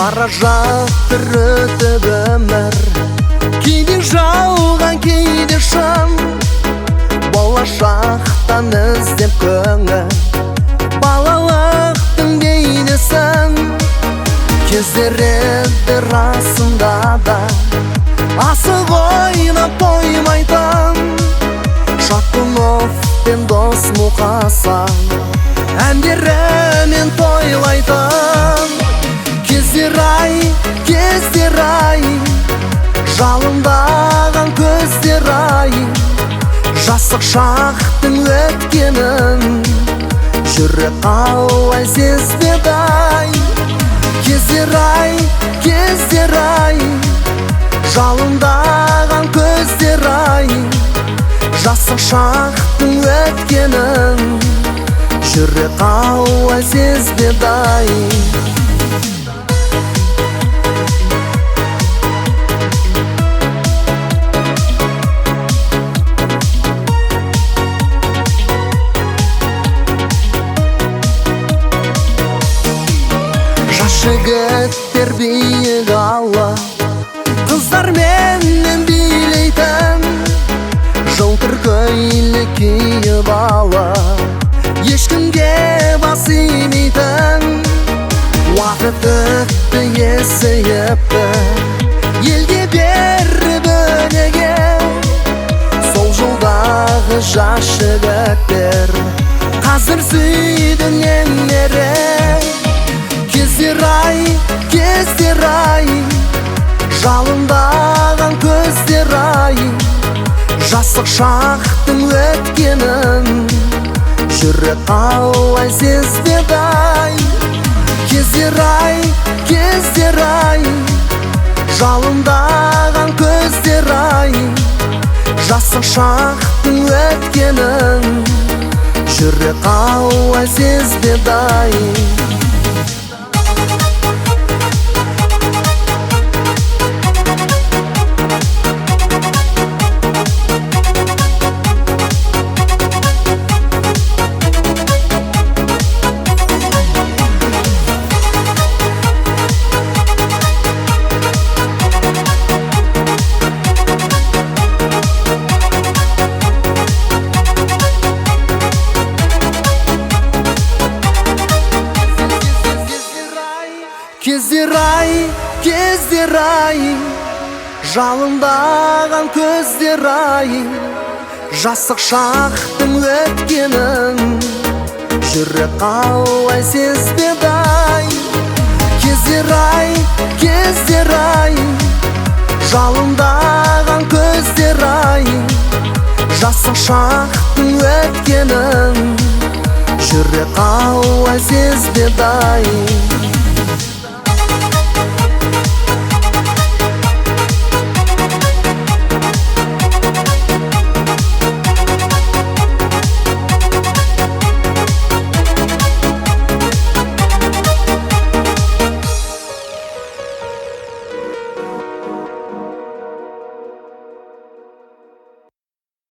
Бара жатыр өтіп өмір, кейде жалған, кейде шын. Болашақтан іздеп көңіл, балалықтың бейнесін. Кездер еді расында да, асық ойнап тоймайтын. Шатунов пен дос Мұқасан әндерімен тойлайтын. Кездер ай, кездер ай, жалындаған көздер ай, жастық шақтың өткенін жүрек қалай сезбеді ай. Кездер ай, кездер ай, жалындаған көздер ай, жастық шақтың өткенін жүрек қалай сезбеді ай. Жас жігіттер биік ала, қыздарменен билейтін. Жылтыр көйлек киіп ала, ешкімге бас имейтін. Уақыт өтті, есейіпті, елге беріп өнеге. Сол жылдағы жас жігіттер қазір сүйді немере. Кездер ай, кездер ай, жалындаған көздер ай, жастық шақтың өткенін жүрек қалай сезбеді ай. Кездер ай, кездер ай, жалындаған көздер ай, жастық шақтың өткенін жүрек қалай сезбеді ай. Кездер ай, кездер ай, жалындаған көздер ай, жастық шақтың өткенін жүрек қалай сезбеді ай. Кездер ай, кездер ай, жалындаған көздер ай, жастық шақтың өткенін жүрек қалай сезбеді ай.